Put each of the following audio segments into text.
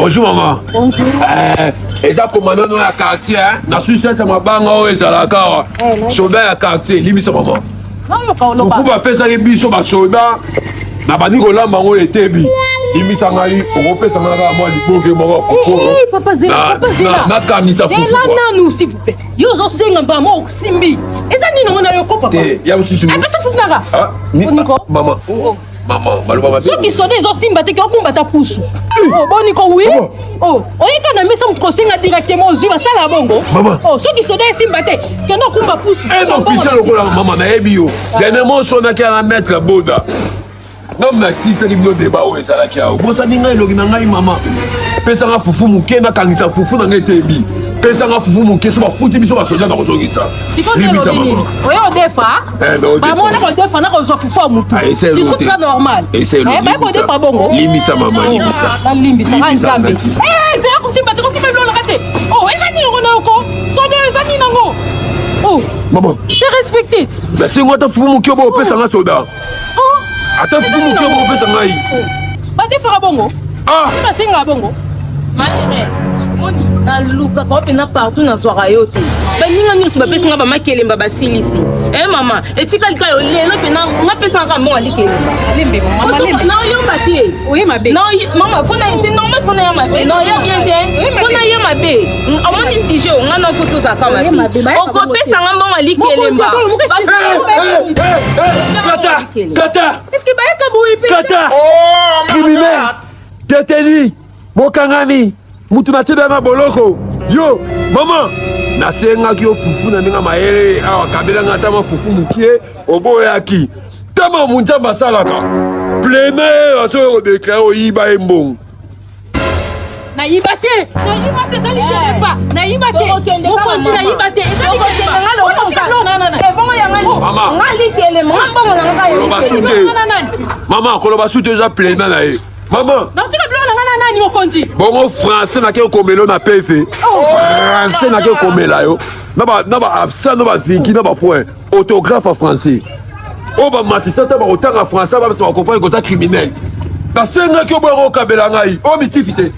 Bonjour maman. Bonjour. Eh, eza commandant no ya quartier hein? Na suicide ya mabanga oyo ezalaka awa. Eh, Soda ya quartier, limbisa maman. Nayoka oloba. Fufu bapesaki biso basoda na bandi kolamba yango etebi. Limbisa ngai, okopesa ngai kaka mwa liboke moko fufu. Eh, papa zela, papa zela. Nakanisa fufu. Zela nanu s'il vous plaît. Yo ozosenga mbala moko osimbi. Eza nini yango na yo ko papa? Te, ya mosusu. Apesa fufu nanga. Ah, Boniko. Mama. Oh. Mama, baloba mabe. Soki soda ezosimba te ke okumba ta pusu. Oh, boniko oui. Oh, oyeka na mesa moto kosenga directement ozwi basala bongo. Mama. Oh, soki soda esimba te, kende okumba pusu. Un officier lokola mama nayebi yo. Dernièrement osonaki na maître Boda. Ngam nasilisaki bino deba oyo ezalaki awa. Obosani ngai elongi na ngai mama. Pesanga fufu moke nakangisa fufu na ngai etebi. Pesanga fufu moke so bafuti biso basoda na kozongisa. Sikoyo nde elobi nini? Oye odefa? Bamona kodefa na kozwa fufu ya mutu. Tu trouves ça normal? Baye kodefa bongo? Limbisa mama, limbisa. Nalimbisa nga Nzambe. Eh, zela kosimba te, kosimba biloko nanga te. Oh, eza nini yango na yoko? Soda eza nini yango? Oh. Maman. C'est respecté. Nasengo ata fufu moke obo opesa nga soda. Oh. Ata fufu moke obo opesa ngai. Badefaka bongo? Ah. Basenga bongo? Malheureux, omoni nalukaka yo mpenza partout nazwaka yo te baninga nyonso bapesi nga bamakelemba basilisi e mama etikali kaka yo lelo mpenza nga pesaka kaka mbongo alikelemba naoyomba te mama fona c'est normal fona ya mabe naoya bien te fona ye mabe omoni sujet o nga na fo tozalaka mabe okopesa nga mbongo alikelemba kata kata kata criminel Teteli, bokangami, mutu na tinda na boloko. Yo, mama, nasengaki yo fufu na ndenge mayele awa kabela nga ata mwa fufu mokie oboyaki. Tama munzambe asalaka. Plena ye azoyo kodeklare oyiba ye mbongo. Nayiba te, nayiba te, ezali kelemba, nayiba te, mokonzi nayiba te, ezali Mama, mama, koloba su te eza plena na ye. Mama. Natika biloko na nga na nani mokonzi? Bongo français nake komela na PV. Oh. Français nake komela yo. Na ba na ba absent na ba viki na ba point. Autographe en français. Oyo ba matisa ta ba kotanga français ba ba comprendre kota criminel. Nasengaki oboya kokabela ngai. Oyo mitifi te.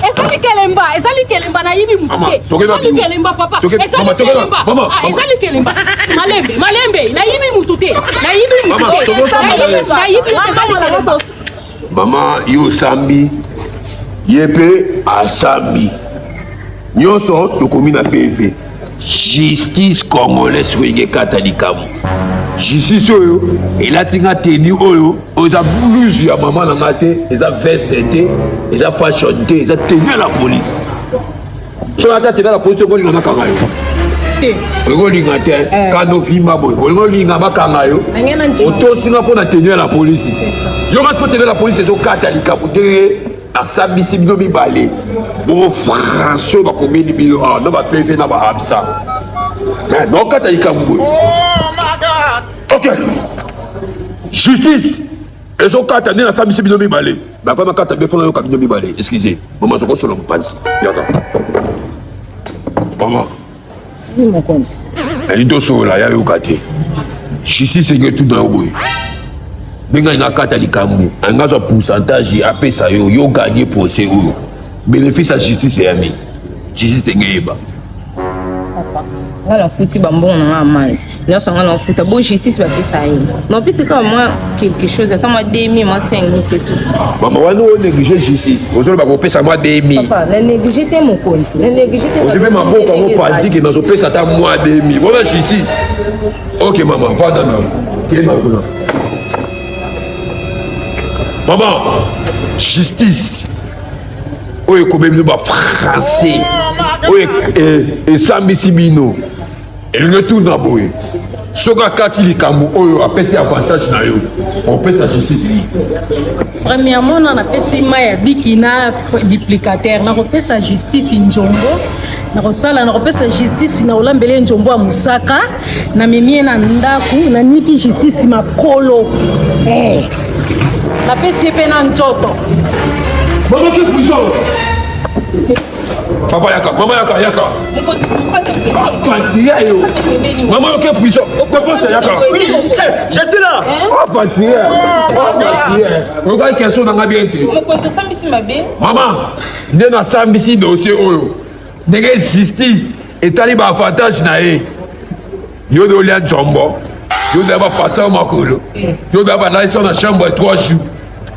Ezali kelemba, ezali kelemba nayibi mutu te. Ezali kelemba papa. Ezali kelemba. Ah, ezali kelemba. Malembe, malembe, nayibi mutu te. Nayibi mutu te. Nayibi, nayibi ezali kelemba. Mama yo osambi ye mpe asambi nyonso tokomi na PV justice congolais sikoyo elingi ekata likambo justice oyo elati nga teni oyo oyo eza blouse ya mama na nga te eza veste te eza fashion te eza teni ya la police soki ata tena na polisi okolinga bakanga yo olingi olinga te eh. kanda ovimba boye olingi olinga bakanga yo otosi nga mpo na tenue ya la polisi yoka siko tenue ya la polisi ezokata likambo ndenge asambisi bino mibale bongo français oyo bakomeli bino awa na bapv na baabsa eh, naokata likambo boye oh ok justice ezokata nde nasambisi bino mibale bava makata befo nayoka bino mibale excuse mama tokosola mopanzi yaka mama nalingi tosolola ya yoka te justice enge etuna yo boye ndenge alingi akata likambo alingi azwa pourcentage apesa yo yo gagne procès oyo bénéfice ya justice ya nini justice enge eyeba nga nafuti bambongo na nga amande nyonso nga nafuta bo justice bapesa ye napesi kaka mwa quelque chose ata mwa 2000 mwa 5000 c'est tout mama wana o néglige justice ozoloba kopesa mwa 2000 papa na néglige te mokonzi na néglige te ozwi mpe maboko yango panzi ke nazopesa ata mwa 2000 wana justice ok mama vanda na kende kuna mama justice oyo ekomi bino bafrançais oyo esambisi bino elingi etuna boye soki akati likambo oyo apesi avantage na yo opesa justice nini premièrement na napesi mai ya biki na duplicateur nakopesa justice nzombo nakosala nakopesa justice na kolambela ye nzombo ya mosaka namemi ye na ndako naniki justice makolo eh. napesi ye mpe na nzoto Maman, prison. Papa yaka, mama yaka, yaka. Apantiya yo. Mama yoke prison. Okoposa yaka. Oui, chef, je suis là. Apantiya. Apantiya. Oyoka question na nga bien te. Mokonzi osambisi mabe. Mama, nde nasambisi dossier oyo. Ndenge justice etali ba avantage na ye. Yo nde olia njombo. Yo nde bapasa yo makolo. Yo nde balalisi yo na chambre ya 3 jours.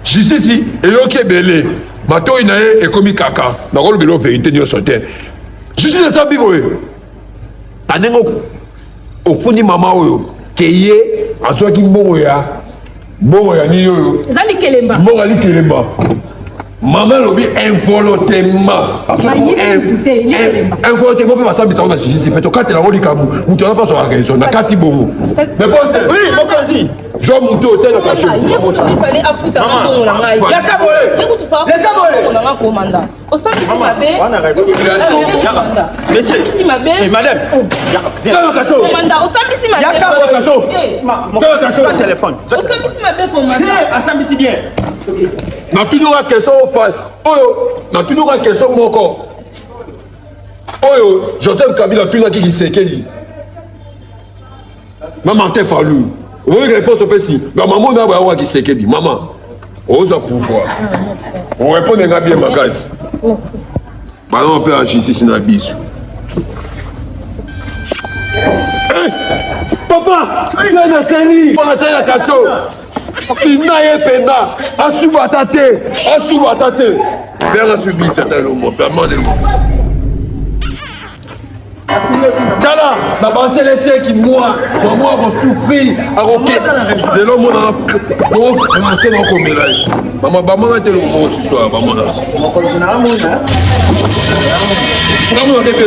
Justice eyoki ebele. Matoi na ye ekomi kaka. Nakolobela yo verite nyonso te. Justice esambi boye. Na ndenge ofundi mama oyo ke ye azwaki mbongo ya mbongo ya nini oyo eza likelemba mbongo ya likelemba mama alobi involontairement involontairement mpe basambisa ngo na justice mpe tokatela yango likambo moto aza mpe azwaka raison na kati bongo oui mokonzi zwa moto otia na kasho yaka boye yaka boye osambisi mabe osambisi mabe madame komanda osambisi mabe téléphone osambisi mabe komanda asambisi bien natuni oka question oyo natuni oka question moko oyo Joseph Kabila atunaki Tshisekedi na Martin Fayulu oyoki réponse opesi nga mama na bayoka Tshisekedi mama ozwa pouvoir orépondre nga bien makasi bana mpe ya justice na biso papa na seli mpona tali na kato fina ye mpenza asuba ata te asuba ata te mpe asubisa ata elongo mpe amande elongo tala na bansele seki mwa mwa akosouffrir akoke zelo omonana bo français nakomela ye mama bamona te eloko moko susu awa bamona kamona te te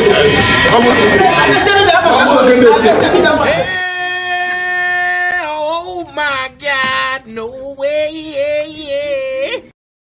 kamona te te. Oh my God, no way, yeah, yeah.